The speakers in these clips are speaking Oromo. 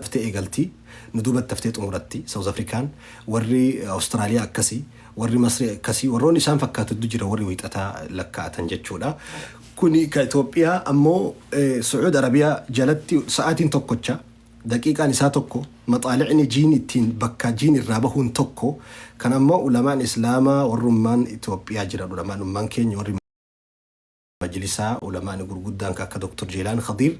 Haftee eegalti, nu duubatti haftee xumuratti. South Afrikaan, warri Australia akkasi, warri Masrii akkasi, warroonni isaan fakkaatu hedduu jira warri wiixataa lakkaa'atan jechuudha. Kuni ka Itoophiyaa ammoo Su'uud Arabiyaa jalatti sa'aatiin tokkocha, daqiiqaan isaa tokko, maxaalicni jiin ittiin bakka jiin irraa bahuun tokko. Kan ammoo ulamaan Islaamaa warrummaan Itoophiyaa jiran ulamaan ummaan keenya warri majlisaa ulamaani gurguddaan ka akka Dr. Jeelaan Khadiir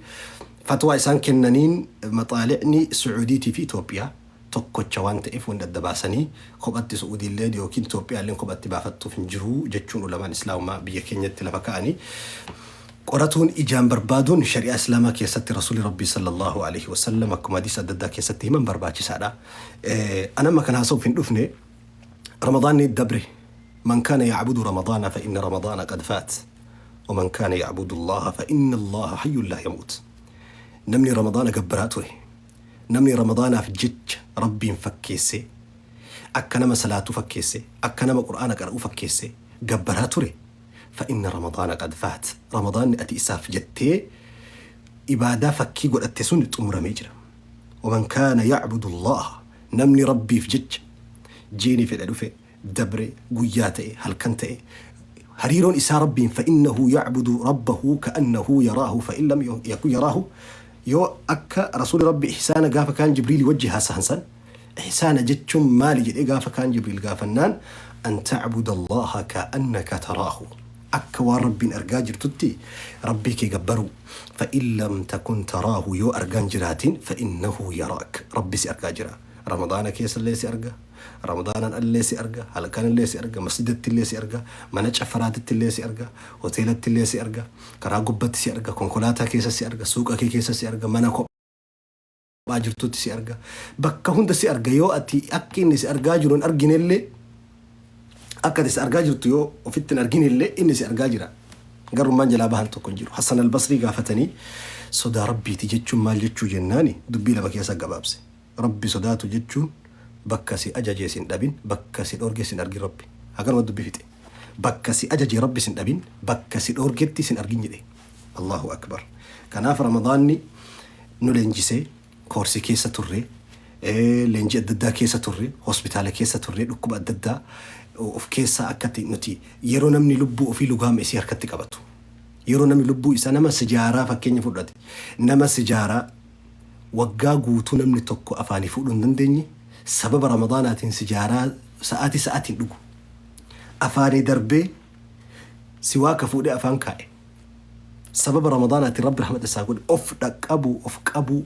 fatwaa isaan kennaniin maxaalicni Su'uudiitii fi Itoophiyaa tokkocha waan ta'eef wanni adda baasanii kophatti Su'uudiilleen yookiin Itoophiyaalleen kophatti baafattuuf hin jiru jechuun ulamaan Islaamumaa biyya keenyatti lafa ka'anii qoratuun ijaan barbaaduun shari'aa Islaamaa keessatti Rasuulli Rabbii sallallahu alaihi wasallam akkuma hadiisa adda addaa keessatti himan barbaachisaadha. Anamma kan haasa'uuf hin dhufne Ramadaanni dabre. Man kaana ya'budu Ramadaana fa inna Ramadaana qad faat. Wa man kaana ya'budu Allaaha fa inna Allaaha hayyun laa yamuut. Namni Ramadaana gabbaraa ture, namni Ramadaanaaf jecha Rabbiin fakkeessee, akka nama salaatuu fakkeessee, akka nama Qur'aana qara'uu fakkeessee gabbaraa ture, fa inna Ramadaana qad faat. Ramadaanni ati isaaf jettee ibaadaa fakkii godhatte sun xumuramee jira. Wa man kaana ya'budu Allaaha, namni Rabbiif jecha jiini fedhe dhufe, dabre, guyyaa ta'e, halkan ta'e, hariiroon isaa Rabbiin fa'innahu ya'budu rabbahu ka'annahu yaraahu fa'in lam yakun yaraahu yoo akka Rasuulli Rabbi ihsaana gaafa kaan Jibriili wajji haasahan san ihsaana jechuun maali jedhee gaafa kaan Jibriil gaafannaan an ta'buda Allaha ka'annaka taraahu akka waan Rabbiin argaa jirtutti Rabbii kee gabbaruu fa'in lam takun taraahu yoo argaan jiraatin fa'innahu yaraak Rabbi si argaa jira Ramadaana keessallee si arga Ramadaanaan alallee si arga, halkanillee si arga, masjidattillee si arga, mana caffaraatittillee si arga, hoteelattillee si arga, karaa gubbatti si arga, konkolaataa keessa si arga, suuqa kee keessa si arga, mana kophaa jirtutti si arga. Bakka hunda si arga yoo ati akka inni si argaa jiru hin arginellee akka ati si argaa jirtu yoo ofitti hin arginellee inni si argaa jira. Garummaan jalaa bahan tokko hin jiru. Hassan al-Basrii gaafatanii sodaa Rabbiiti jechuun maal jechuu jennaani dubbii lama keessa gabaabse. Rabbi sodaatu jechuun bakka si ajaje sin dhabin bakka si dhorge sin argin Rabbi. Haganuma dubbi fixe. Bakka si ajaje Rabbi sin dhabin bakka si dhorgetti sin argin jedhe. Allahu akbar. Kanaaf Ramadaanni nu leenjisee koorsii keessa turre leenjii adda addaa keessa turre hospitaala keessa turre dhukkuba adda addaa of keessaa akkatti nuti yeroo namni lubbuu ofii lugaama isii harkatti qabatu. Yeroo namni lubbuu isaa nama sijaaraa fakkeenya fudhate nama sijaaraa Waggaa guutuu namni tokko afaanii fuudhuu hin dandeenye sababa Ramadaanaatiin sijaaraa sa'aatii sa'aatiin dhugu. Afaanii darbee siwaaka fuudhee afaan kaa'e. Sababa Ramadaanaatiin Rabbi rahmata isaa godhe. Of dhaqqabuu, of qabuu,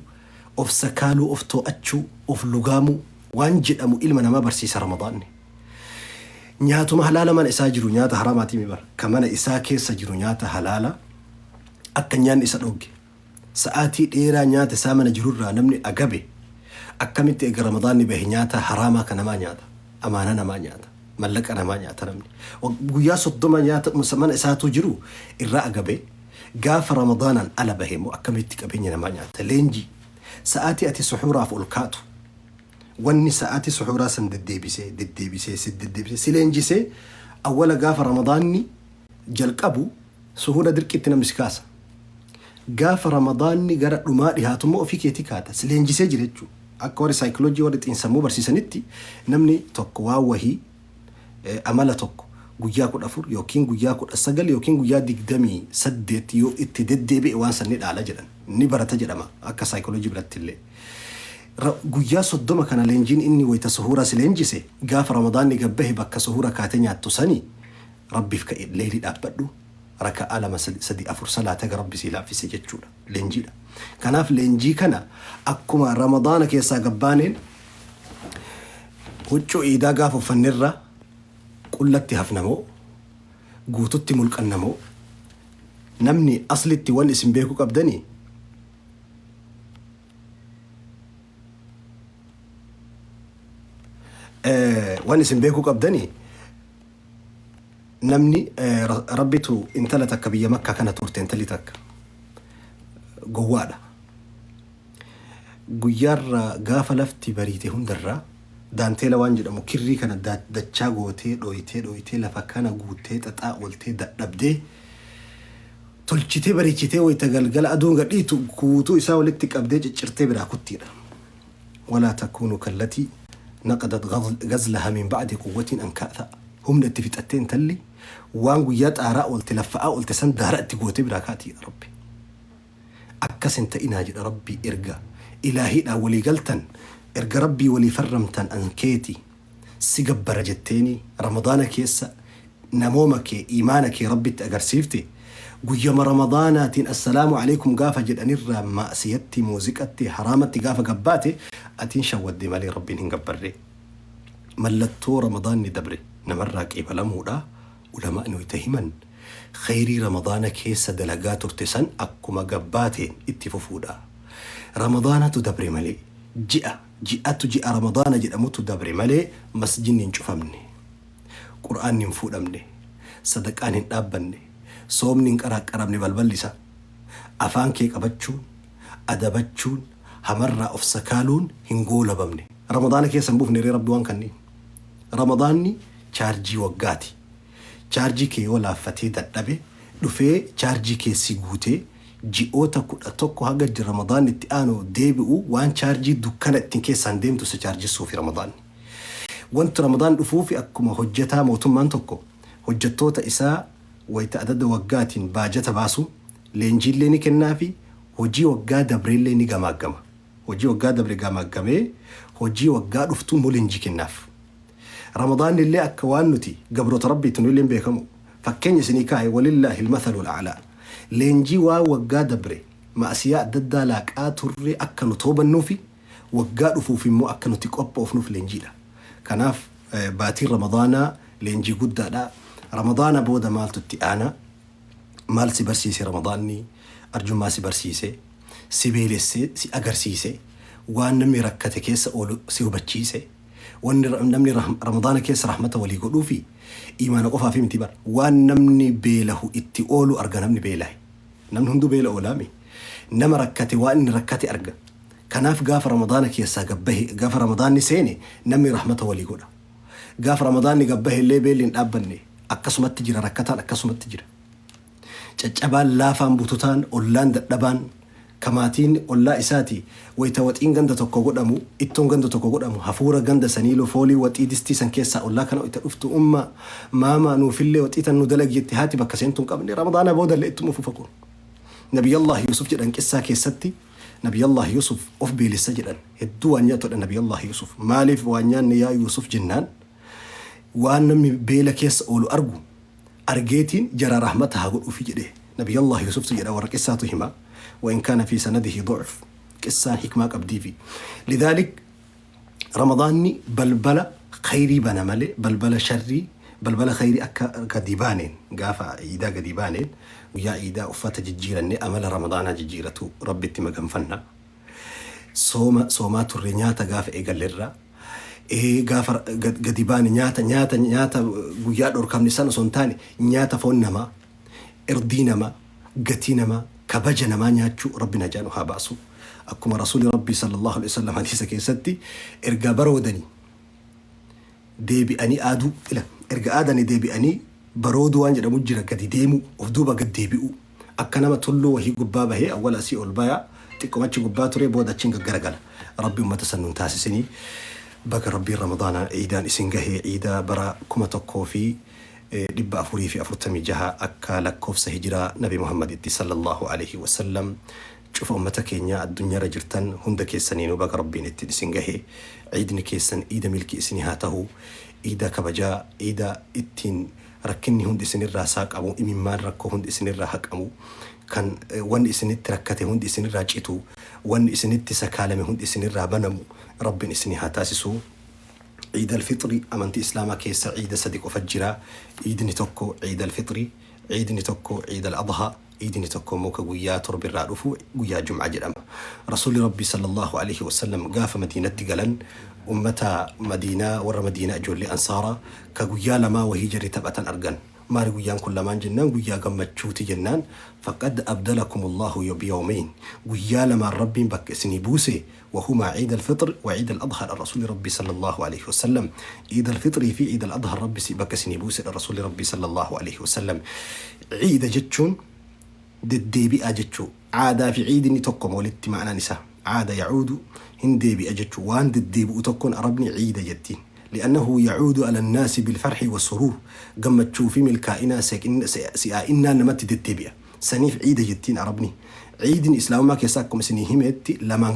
of sakaaluu, of too'achuu, of lugaamuu waan jedhamu ilma namaa barsiisa Ramadaanni. Nyaatuma halaala mana isaa jiru nyaata haraamaatii mi bara. Ka mana isaa keessa jiru nyaata halaala akka nyaanni isa dhoogge. Sa'aatii dheeraa nyaata isaa mana jirurraa namni agabe akkamitti eega ramadaanni bahe nyaata haraamaa ka namaa nyaata? Amaanaa namaa nyaata. Mallaqa namaa nyaata namni. Guyyaa 30 nyaata mana isaatuu jiru irraa agabe gaafa ramadaanaan ala bahe immoo akkamitti qabeenya namaa nyaata? Leenjii. Sa'aatii ati suhuuraaf ol kaatu wanni sa'aatii suhuuraa san deddeebisee deddeebisee si deddeebisee si leenjisee awwala gaafa ramadaanni jalqabu suhuura dirqiitti namni si kaasa. Gaafa Ramadaanni gara dhumaa dhihaatu immoo ofii keetii kaata. Si leenjisee jira jechuudha. Akka warri saayikoloojii warri xiinsammuu barsiisanitti namni tokko waan wahii amala tokko guyyaa 14 yookiin guyyaa 19 yookiin guyyaa 28 yoo itti deddeebi'e waan san ni dhaala jedhan. Ni barata jedhama akka saayikoloojii biratti illee. Guyyaa 30 kana leenjiin inni wayita suhuuraa si leenjise gaafa Ramadaanni gad bahe bakka suhuura kaatee nyaattu sani Rabbiif ka'i leeylii dhaabbadhu raka'aa 2 3 4 salaati haga Rabbi sii laaffise jechuudha leenjiidha. Kanaaf leenjii kana akkuma Ramadaana keessaa gad baaneen huccuu iidaa gaafa uffannerra qullatti hafnamoo guututti mulqannamoo namni aslitti wan isin beekuu qabdanii wan isin beekuu qabdanii Namni Rabbitu intala takka biyya Makkaa kana turte intalli takka gowwaadha. Guyyaarra gaafa lafti bariite hundarraa daanteela waan jedhamu kirrii kana dachaa gootee dhooytee dhooytee lafa kana guuttee xaxaa ooltee dadhabdee tolchitee bareechitee wayita galgala aduun gadhiitu guutuu isaa walitti qabdee ciccirtee biraa kuttiidha. Walaa takuunuu kallatii naqadat gazlaha min ba'di quwwatin ankaatha. Humna itti fixattee intalli waan guyyaa xaaraa oolte laffa'aa oolte san daara itti gootee biraa kaati jedha Rabbi. Akkas hin ta'inaa jedha Rabbi. Erga ilaahiidhaan walii galtan, erga Rabbii walii farramtan, an keeti si gabbara jetteeni Ramadaana keessa namooma kee, iimaana kee Rabbitti agarsiifte, guyyama Ramadaanaatiin assalaamu alaikum gaafa jedhanirraa ma'siyatti, muuziqatti, haraamatti gaafa gabbaate, atiin shawwadde malee Rabbiin hin gabbarre. Mallattoo Ramadaanni dabre namarraa qeebalamuudha ulamaa'ni wayta himan, kheyrii Ramadaana keessa dalagaa turte san akkuma gabbaateen itti fufuudha. Ramadaanatu dabre malee, ji'a ji'atu ji'a Ramadaana jedhamutu dabre malee masjidni hin cufamne, Qur'aanni hin fuudhamne, sadaqaan hin dhaabbanne, soomni hin qaraaqqaramne. Balballi isaa afaan kee qabachuun, adabachuun, hamarraa of sakaaluun hin goolabamne. Ramadaana keessa hin buufne ree Rabbi waan kanniin? Ramadaanni chaarjii waggaati. Chaarjii kee yoo laaffatee dadhabe, dhufee chaarjii kee si guutee ji'oota 11 haga Ramadaanni itti aanu deebi'u waan chaarjii dukkana ittiin keessaan deemtu si chaarjissuufi Ramadaanni. Wanti Ramadaan dhufuufi akkuma hojjetaa mootummaan tokko hojjettoota isaa wayita adada waggaatiin baajata baasu, leenjiillee ni kennaafi, hojii waggaa dabreellee ni gamaaggama. Hojii waggaa dabre gamaaggamee hojii waggaa dhuftuu immoo leenjii kennaaf. Ramadaanni illee akka waan nuti gabroota Rabbiitti nu illee hin beekamu. Fakkeenya isinii kaa'e, walillaahi almathalul a'laa. Leenjii waan waggaa dabre ma'asiyaa adda addaa laaqaa turre akka nu toobannuufi waggaa dhufuuf immoo akka nuti qophoofnuuf leenjiidha. Kanaaf baatiin Ramadaanaa leenjii guddaadha. Ramadaana booda maaltu itti aana? Maal si barsiise Ramadaanni? Arjummaa si barsiise, si beelessee si agarsiise, waan namni rakkate keessa oolu si hubachiise. Wanni namni Ramadaana keessa rahmata walii godhuufi imaana qofaafi miti bar. Waan namni beelahu itti oolu arga namni beelahe. Namni hunduu beela oolaami. Nama rakkate waan inni rakkate arga. Kanaaf gaafa Ramadaana keessaa gabbahe, gaafa Ramadaanni seene, namni rahmata walii godha. Gaafa Ramadaanni gabbahe illee beelli hin dhaabbanne, akkasumatti jira rakkataan, akkasumatti jira. Caccabaan, laafaan, bututaan, ollaan dadhabaan, ka maatiin ollaa isaati wayita waxiin ganda tokko godhamu, ittoon ganda tokko godhamu, hafuura ganda sanii, foolii waxii distii san keessaa ollaa kana wayita dhuftu, "Umma maama, nuufillee waxii tan nu dalagi," jetti haati bakka seentu hin qabne. Ramadaana boodallee ittuma fufa kun. Nabiyallah Yusuf jedhan qissaa keessatti, Nabiyallah Yusuf of beelessa jedhan. Hedduu waan nyaatudha Nabiyallah Yusuf. Maaliif waan nyaanne yaa Yusuf jennaan, waan namni beela keessa oolu argu argeetiin jara rahmata haa godhuufi jedhe. Nabiyallah Yusuftu jedha, warra qissaatu hima, wa in kaana fi sanadihi du'f, qissaan hikmaa qabdiifi. Lidhaalik Ramadaanni balbala khayrii bana malee balbala sharrii, balbala khayrii akka gadi baaneen, gaafa iidaa gadi baaneen, guyyaa iidaa uffata jijjiirannee amala Ramadaanaa jijjiiratu Rabbitti maganfanna. Sooma soomaa turre nyaata gaafa eegallerraa gaafa gadi baane nyaata nyaata nyaata guyyaa dhorkamne san osoo hin taane, nyaata foon namaa, irdii namaa, gatii namaa, kabaja namaa nyaachuu Rabbi najaa nu haa baasu. Akkuma Rasuuli Rabbii sallallahu alaihi wasallam hadiisa keessatti ergaa baroodanii deebi'anii aaduu ila erga aadanii deebi'anii barooduu waan jedhamu jira, gadi deemuu, of duuba gad deebi'uu, akka nama tulluu wahii gubbaa bahee awwala asii ol bayaa, xiqqomachi gubbaa ture, booda achiin gaggaragala. Rabbi ummata san nun taasisinii. Baga Rabbiin Ramadaana iidaan isin gahee, iidaa bara 1446 akka lakkoofsa hijiraa Nabi Muhammaditti sallallahu alaihi wasallam, cufa ummata keenya addunyaarra jirtan hunda keessaniinuu baga Rabbiin ittiin isin gahe. Ciidni keessan iida milkii isinii haa tahu, iida kabajaa, iida ittiin rakkinni hundi isinirraa saaqamu, imimmaan rakkoo hundi isinirraa haqamu, kan wanni isinitti rakkate hundi isinirraa citu, wanni isinitti sakaalame hundi isinirraa banamu Rabbiin isinii haa taasisu. Ciid alfixri, amantii Islaamaa keessa ciida sadi qofa jira. Ciidni tokko Ciid alfixri, ciidni tokko Ciid al-Adhaa, ciidni tokko immoo ka guyyaa torbirraa dhufu guyyaa Jum'a jedhama. Rasuulli Rabbii sallallahu alaihi wasallam gaafa Madiinatti galan, ummata Madiinaa, warra Madiinaa, ijoollee Ansaaraa ka guyyaa lamaa wahii jarri taphatan argan. Maali guyyaan kun lamaan jennaan, guyyaa gammachuuti jennaan, faqad abdalakum Allahu biyawmayn, guyyaa lamaan Rabbiin bakka isinii buuse, wahumaa Ciid alfixr wa Ciid al-Adhaa dha Rasuulli Rabbii sallallahu alaihi wasallam. Ciid alfixrii fi Ciid al-Adhaa Rabbi bakka isinii buuse dha Rasuulli Rabbii sallallahu alaihi wasallam. Ciida jechuun deddeebi'aa jechuu. Aadaa fi ciidni tokkoma walitti ma'anaan isaa. Caada yacuudu Hin deebi'a jechuun waan deddeebi'u tokkoon Arabni ciida jettiin. Li'annahu yacuudu ala annaasi bilfarxi wasuruur, gammachuu fi milkaa'inaa si'aa'innaan namatti deddeebi'a. Saniif ciida jettiin Arabni. Ciidin Islaamummaa keessaa akkuma isinii himetti lamaan.